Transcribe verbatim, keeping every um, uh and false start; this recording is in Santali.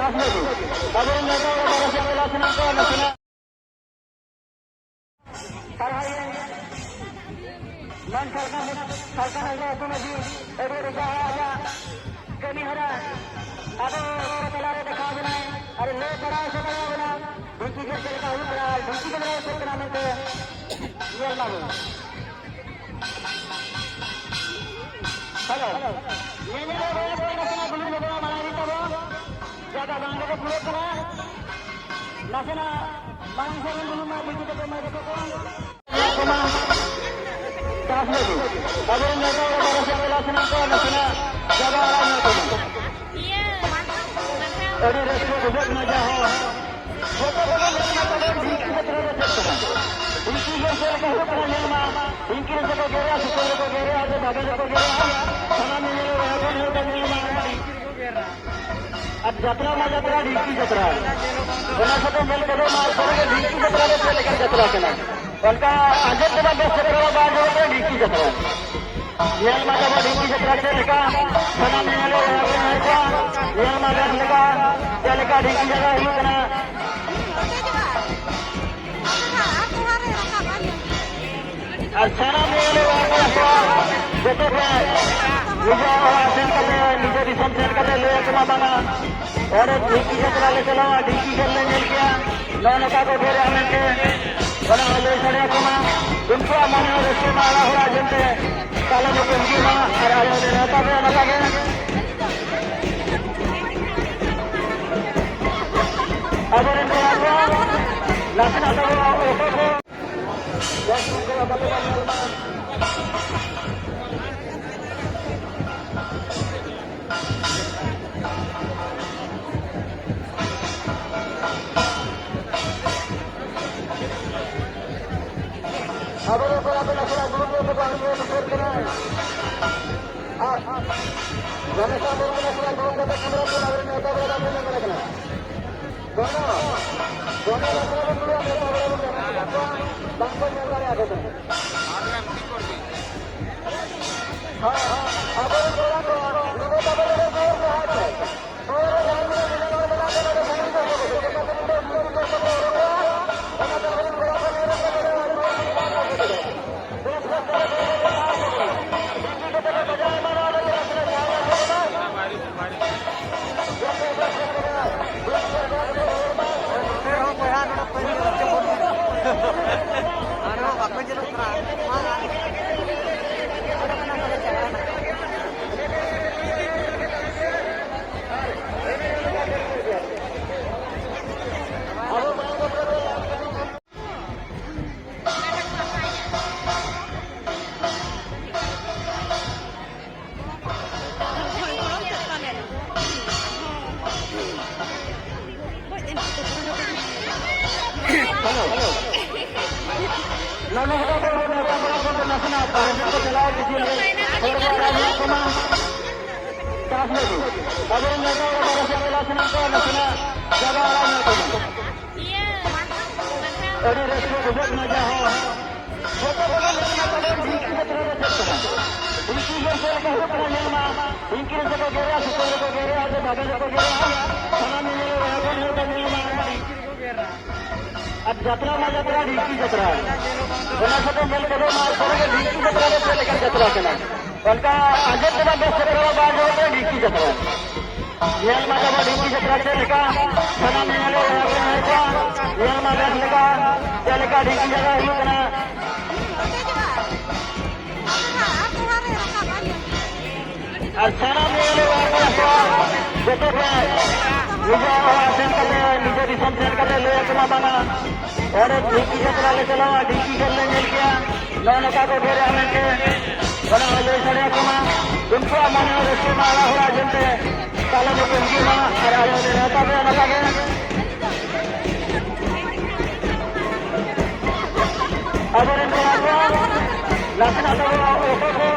ᱟᱵᱚᱨᱮᱱ ᱱᱮᱛᱟ ᱵᱟᱵᱟ ᱥᱮᱫ ᱪᱟᱞᱟᱣ ᱥᱟᱱᱟᱢ ᱠᱚ ᱱᱟᱥᱮᱱᱟᱜ ᱥᱟᱨᱦᱟᱣ ᱤᱧ ᱢᱮᱱ ᱥᱟᱞᱠᱷᱟᱱ, ᱥᱟᱞᱠᱷᱟᱱ ᱦᱟᱸᱥᱫᱟ ᱟᱹᱛᱩ ᱢᱟᱹᱡᱷᱤ ᱟᱹᱰᱤ ᱟᱹᱰᱤ ᱥᱟᱨᱦᱟᱣ ᱟᱡᱟᱜ ᱠᱟᱹᱢᱤ ᱦᱚᱨᱟ ᱟᱵᱚ ᱠᱚ ᱛᱟᱞᱟᱨᱮ ᱫᱮᱠᱷᱟᱣ ᱵᱚᱱᱟᱭ ᱟᱨ ᱞᱟᱹᱭ ᱵᱟᱲᱟᱭ ᱥᱚᱫᱚᱨ ᱟᱵᱚᱱᱟ᱾ ᱰᱷᱤᱝᱠᱤ ᱜᱮ ᱪᱮᱫ ᱞᱮᱠᱟ ᱦᱩᱭᱩᱜ ᱠᱟᱱᱟ, ᱰᱷᱤᱝᱠᱤ ᱜᱮ ᱪᱮᱫ ᱠᱟᱱᱟ ᱢᱮᱱᱛᱮ ᱧᱮᱞ ᱢᱟᱵᱚᱱ᱾ ᱦᱮᱞᱳ, ᱧᱮᱧᱮᱞ ᱦᱚᱲ ᱠᱚ ᱱᱟᱥᱮᱱᱟᱜ ᱫᱩᱲᱩᱵ ᱧᱚᱜᱚᱜᱼᱟ, ᱢᱟᱲᱟᱝ ᱨᱮ ᱛᱟᱵᱚᱱ ᱡᱟᱭᱜᱟ ᱵᱟᱝ ᱜᱮ ᱯᱩᱨᱟᱹᱜ ᱠᱟᱱᱟ᱾ ᱱᱟᱥᱮᱱᱟᱜ ᱢᱟᱲᱟᱝ ᱥᱮᱫ ᱵᱚᱱ ᱫᱩᱲᱩᱵ ᱢᱟ, ᱵᱤᱴᱤ ᱛᱟᱠᱚ, ᱢᱟᱹᱭ ᱛᱟᱠᱚ ᱠᱚ᱾ ᱪᱟᱥ ᱞᱟᱹᱜᱤᱫ ᱟᱵᱚᱨᱮᱱ ᱱᱮᱛᱟ ᱵᱟᱵᱟ ᱥᱮᱫ ᱪᱟᱞᱟᱣ ᱥᱟᱱᱟᱢ ᱠᱚ ᱱᱟᱥᱮᱱᱟᱜ ᱡᱟᱭᱜᱟ ᱟᱲᱟᱜ ᱧᱚᱜ ᱛᱟᱵᱚᱱ᱾ ᱟᱹᱰᱤ ᱨᱟᱹᱥᱠᱟᱹ ᱵᱩᱡᱷᱟᱹᱜ ᱠᱟᱱᱟ, ᱡᱟᱦᱟᱸ ᱡᱚᱛᱚ ᱠᱚᱵᱚᱱ ᱧᱮᱞ ᱧᱟᱢ ᱠᱟᱫᱟ ᱰᱷᱤᱝᱠᱤ ᱡᱟᱛᱨᱟ ᱫᱚ ᱪᱮᱫ ᱠᱟᱱᱟ᱾ ᱰᱷᱤᱝᱠᱤ ᱜᱮ ᱪᱮᱫ ᱞᱮᱠᱟ ᱦᱩᱭᱩᱜ ᱠᱟᱱᱟ ᱧᱮᱞ ᱢᱟ᱾ ᱰᱷᱤᱝᱠᱤ ᱨᱮᱠᱚ ᱜᱮᱨᱟ, ᱥᱩᱛᱟᱹᱢ ᱨᱮᱠᱚ ᱜᱮᱨᱟ, ᱟᱨ ᱵᱟᱵᱮᱨ ᱨᱮᱠᱚ ᱜᱮᱨᱟ᱾ ᱥᱟᱱᱟᱢ ᱧᱮᱧᱮᱞ ᱦᱚᱲ ᱠᱚ ᱧᱮᱞ ᱢᱟ᱾ ᱟᱨ ᱡᱟᱛᱨᱟ ᱢᱟ ᱡᱟᱛᱨᱟ, ᱰᱷᱤᱝᱠᱤ ᱡᱟᱛᱨᱟ᱾ ᱚᱱᱟ ᱠᱚᱫᱚ ᱧᱮᱞ ᱠᱚᱫᱚ ᱢᱟ ᱥᱟᱹᱨᱤᱜᱮ ᱰᱷᱤᱝᱠᱤ ᱡᱟᱛᱨᱟ ᱫᱚ ᱪᱮᱫ ᱞᱮᱠᱟᱱ ᱡᱟᱛᱨᱟ ᱠᱟᱱᱟ? ᱚᱱᱠᱟ ᱟᱸᱡᱚᱢ ᱛᱮᱢᱟ ᱵᱮᱥ ᱡᱟᱛᱨᱟ ᱢᱟ ᱵᱟᱝ ᱟᱸᱡᱚᱢᱚᱜ ᱠᱟᱱᱟ, ᱰᱷᱤᱝᱠᱤ ᱡᱟᱛᱨᱟ᱾ ᱧᱮᱞ ᱢᱟ ᱛᱟᱵᱚ ᱰᱷᱤᱝᱠᱤ ᱡᱟᱛᱨᱟ ᱪᱮᱫ ᱞᱮᱠᱟ, ᱥᱟᱱᱟᱢ ᱧᱮᱧᱮᱞ ᱦᱚᱲ ᱠᱚ ᱧᱮᱞ ᱠᱚᱣᱟ, ᱧᱮᱞ ᱢᱟ ᱵᱮᱥ ᱞᱮᱠᱟ ᱪᱮᱫ ᱞᱮᱠᱟ ᱰᱷᱤᱝᱠᱤ ᱡᱟᱛᱨᱟ ᱦᱩᱭᱩᱜ ᱠᱟᱱᱟ᱾ ᱟᱨ ᱥᱟᱱᱟᱢ ᱧᱮᱧᱮᱞ ᱦᱚᱲ ᱠᱚ ᱡᱚᱛᱚ ᱜᱮ ᱱᱤᱡᱮ ᱚᱲᱟᱜ ᱥᱮᱱ ᱠᱟᱛᱮ, ᱱᱤᱡᱮ ᱫᱤᱥᱚᱢ ᱥᱮᱱ ᱠᱟᱛᱮ ᱞᱟᱹᱭ ᱟᱠᱚ ᱢᱟ ᱵᱟᱝᱟ, ᱚᱸᱰᱮ ᱰᱷᱤᱝᱠᱤ ᱡᱟᱛᱨᱟ ᱞᱮ ᱪᱟᱞᱟᱣᱟ, ᱰᱷᱤᱝᱠᱤ ᱜᱮᱨ ᱞᱮ ᱧᱮᱞ ᱠᱮᱜᱼᱟ, ᱱᱚᱜᱼᱚ ᱱᱚᱝᱠᱟ ᱠᱚ ᱜᱮᱨᱮᱜᱼᱟ ᱢᱮᱱᱛᱮ, ᱚᱱᱟ ᱦᱚᱸ ᱞᱟᱹᱭ ᱥᱟᱰᱮ ᱟᱠᱚ ᱢᱟ᱾ ᱩᱱᱠᱩᱣᱟᱜ ᱢᱚᱱᱮ ᱦᱚᱸ ᱨᱟᱹᱥᱠᱟᱹ ᱢᱟ, ᱟᱞᱟᱜ ᱦᱚᱲᱟᱜ ᱧᱮᱞᱛᱮ ᱛᱟᱦᱞᱮ ᱱᱩᱠᱩ ᱦᱤᱡᱩᱜ ᱢᱟ ᱟᱨ ᱟᱞᱮ ᱦᱚᱸᱞᱮ ᱱᱮᱣᱛᱟ ᱯᱮᱭᱟ ᱱᱚᱝᱠᱟ ᱜᱮ᱾ ᱟᱵᱚᱨᱮᱱ ᱠᱚᱲᱟ ᱠᱚ ᱱᱟᱥᱮᱱᱟᱜ ᱛᱟᱵᱚ ᱚᱠᱚᱭ ᱠᱚ ᱟᱵᱚᱨᱮᱱ ᱠᱚᱲᱟ ᱠᱚ ᱱᱟᱥᱮᱱᱟᱜ ᱫᱩᱲᱩᱵ ᱧᱚᱜ ᱠᱚ ᱵᱟᱝ ᱧᱮᱞ ᱥᱩᱨ ᱠᱟᱱᱟ᱾ ᱟᱨ ᱨᱟᱢᱮᱥᱣᱚᱨ ᱢᱩᱨᱢᱩ ᱱᱟᱥᱮᱱᱟᱜ ᱫᱩᱲᱩᱵ ᱠᱟᱛᱮ ᱠᱮᱢᱮᱨᱟ ᱠᱚ ᱟᱵᱚᱨᱮᱱ ᱱᱮᱣᱛᱟ ᱵᱟᱲᱟ ᱵᱟᱝ ᱧᱮᱞ ᱫᱟᱲᱮ ᱠᱟᱱᱟ᱾ ᱫᱚᱱᱟ, ᱫᱚᱱᱟ ᱱᱟᱥᱮᱱᱟᱜ ᱵᱚᱱ ᱫᱩᱲᱩᱵ ᱱᱮᱣᱛᱟ ᱵᱟᱲᱟ ᱵᱚᱱ ᱧᱟᱢ ᱟᱠᱟᱫ ᱠᱚᱣᱟ, ᱵᱟᱝ ᱠᱚ ᱧᱮᱞ ᱫᱟᱲᱮᱭᱟᱠᱚ ᱠᱟᱱᱟ᱾ ᱦᱮᱸ, ᱟᱵᱚᱨᱮᱱ ᱠᱚᱲᱟ ᱠᱚ ᱱᱚᱰᱮ ᱛᱟᱵᱚᱱ ᱨᱮ ᱡᱳᱨ ᱞᱟᱦᱟ ᱠᱚ᱾ ᱦᱳᱭ, ᱡᱟᱦᱟᱸ ᱛᱤᱱᱟᱹᱜ ᱢᱮᱱᱟᱜ ᱵᱚᱱᱟ, ᱱᱚᱰᱮ ᱫᱚ ᱱᱮᱣᱛᱟ ᱯᱮᱲᱟ ᱠᱚ ᱱᱟᱥᱮᱱᱟᱜ ᱵᱟᱦᱨᱮ ᱥᱮᱫ ᱠᱚ ᱪᱟᱞᱟᱣ ᱤᱫᱤ ᱞᱮᱱ ᱦᱚᱲ ᱠᱚ ᱟᱨᱟᱜ ᱧᱮᱞ ᱠᱚᱢᱟ᱾ ᱪᱟᱥ ᱞᱟᱹᱜᱤᱫ ᱟᱵᱚᱨᱮᱱ ᱱᱮᱣᱛᱟ ᱯᱮᱲᱟ ᱵᱟᱦᱨᱮ ᱥᱮᱫ ᱪᱟᱞᱟᱣ ᱥᱟᱱᱟᱢ ᱠᱚ ᱱᱟᱥᱮᱱᱟᱜ ᱡᱟᱭᱜᱟ ᱟᱲᱟᱜ ᱧᱚᱜ ᱠᱚᱢᱟ᱾ ᱟᱹᱰᱤ ᱨᱟᱹᱥᱠᱟᱹ ᱵᱩᱡᱷᱟᱹᱜ ᱠᱟᱱᱟ ᱡᱟᱦᱟᱸ ᱡᱚᱛᱚ ᱠᱚᱜᱮ ᱢᱮᱱ ᱠᱟᱛᱮ ᱰᱷᱤᱝᱠᱤ ᱡᱟᱛᱨᱟ ᱫᱚ ᱪᱮᱫ ᱠᱟᱱᱟ? ᱰᱷᱤᱝᱠᱤ ᱜᱮ ᱪᱮᱫ ᱞᱮᱠᱟ ᱦᱩᱭᱩᱜ ᱠᱟᱱᱟ ᱧᱮᱞ ᱢᱟ᱾ ᱰᱷᱤᱝᱠᱤ ᱨᱮ ᱪᱮᱫ ᱠᱚ ᱜᱮᱨᱟ, ᱥᱩᱛᱟᱹᱢ ᱨᱮᱠᱚ ᱜᱮᱨᱟ, ᱥᱮ ᱵᱟᱵᱮᱨ ᱨᱮᱠᱚ ᱜᱮᱨᱟ, ᱥᱟᱱᱟᱢ ᱧᱮᱧᱮᱞ ᱨᱮ ᱦᱚᱯᱚᱱ ᱦᱚᱲ ᱠᱚ ᱧᱮᱞ ᱢᱟ᱾ ᱟᱨ ᱡᱟᱛᱨᱟ ᱢᱟ ᱡᱟᱛᱨᱟ, ᱰᱷᱤᱝᱠᱤ ᱡᱟᱛᱨᱟ᱾ ᱚᱱᱟ ᱠᱚᱫᱚ ᱧᱮᱞ ᱠᱚᱫᱚ ᱢᱟ ᱥᱟᱹᱨᱤᱜᱮ ᱰᱷᱤᱝᱠᱤ ᱡᱟᱛᱨᱟ ᱫᱚ ᱪᱮᱫ ᱞᱮᱠᱟᱱ ᱡᱟᱛᱨᱟ ᱠᱟᱱᱟ? ᱚᱱᱠᱟ ᱟᱸᱡᱚᱢ ᱛᱮᱢᱟ ᱵᱮᱥ ᱡᱟᱛᱨᱟ ᱢᱟ ᱵᱟᱝ ᱟᱸᱡᱚᱢᱚᱜ ᱠᱟᱱᱟ, ᱰᱷᱤᱝᱠᱤ ᱡᱟᱛᱨᱟ᱾ ᱧᱮᱞ ᱢᱟ ᱛᱟᱵᱚ ᱰᱷᱤᱝᱠᱤ ᱡᱟᱛᱨᱟ ᱪᱮᱫ ᱞᱮᱠᱟ, ᱥᱟᱱᱟᱢ ᱧᱮᱧᱮᱞᱤᱭᱟᱹ ᱦᱚᱲ ᱠᱚ ᱧᱮᱞ ᱠᱚᱣᱟ᱾ ᱧᱮᱞ ᱢᱟ ᱵᱮᱥ ᱞᱮᱠᱟ ᱪᱮᱫ ᱞᱮᱠᱟ ᱰᱷᱤᱝᱠᱤ ᱡᱟᱛᱨᱟ ᱦᱩᱭᱩᱜ ᱠᱟᱱᱟ᱾ ᱟᱨ ᱥᱟᱱᱟᱢ ᱧᱮᱧᱮᱞᱤᱭᱟᱹ ᱦᱚᱲ ᱠᱚ ᱡᱚᱛᱚ ᱠᱚ ᱱᱤᱡᱮ ᱚᱲᱟᱜ ᱥᱮᱱ ᱠᱟᱛᱮ, ᱱᱤᱡᱮ ᱫᱤᱥᱚᱢ ᱥᱮᱱ ᱠᱟᱛᱮ ᱞᱟᱹᱭ ᱟᱠᱚ ᱢᱟ ᱵᱟᱝᱟ, ᱚᱸᱰᱮ ᱰᱷᱤᱝᱠᱤ ᱡᱟᱛᱨᱟ ᱞᱮ ᱪᱟᱞᱟᱣᱟ, ᱰᱷᱤᱝᱠᱤ ᱜᱮᱨ ᱞᱮ ᱧᱮᱞ ᱠᱮᱜᱼᱟ, ᱱᱚᱜᱼᱚ ᱱᱚᱝᱠᱟ ᱠᱚ ᱜᱮᱨᱮᱜᱼᱟ ᱢᱮᱱᱛᱮ ᱚᱱᱟ ᱦᱚᱸ ᱞᱟᱹᱭ ᱥᱟᱰᱮ ᱟᱠᱚ ᱢᱟ᱾ ᱩᱱᱠᱩᱣᱟᱜ ᱢᱚᱱᱮ ᱦᱚᱸ ᱨᱟᱹᱥᱠᱟᱹ ᱢᱟ ᱚᱲᱟᱜ ᱦᱚᱲᱟᱜ ᱧᱮᱞᱛᱮ ᱛᱟᱞᱮ ᱠᱚ ᱯᱩᱸᱡᱤ ᱢᱟ ᱟᱨ ᱟᱞᱮ ᱦᱚᱸᱞᱮ ᱱᱮᱣᱛᱟ ᱯᱮᱭᱟ ᱱᱚᱝᱠᱟ ᱜᱮ᱾ ᱟᱵᱚᱨᱮᱱ ᱠᱚᱲᱟ ᱠᱚ ᱱᱟᱥᱮᱱᱟᱜ ᱛᱟᱵᱚ ᱚᱠᱚᱭ ᱠᱚ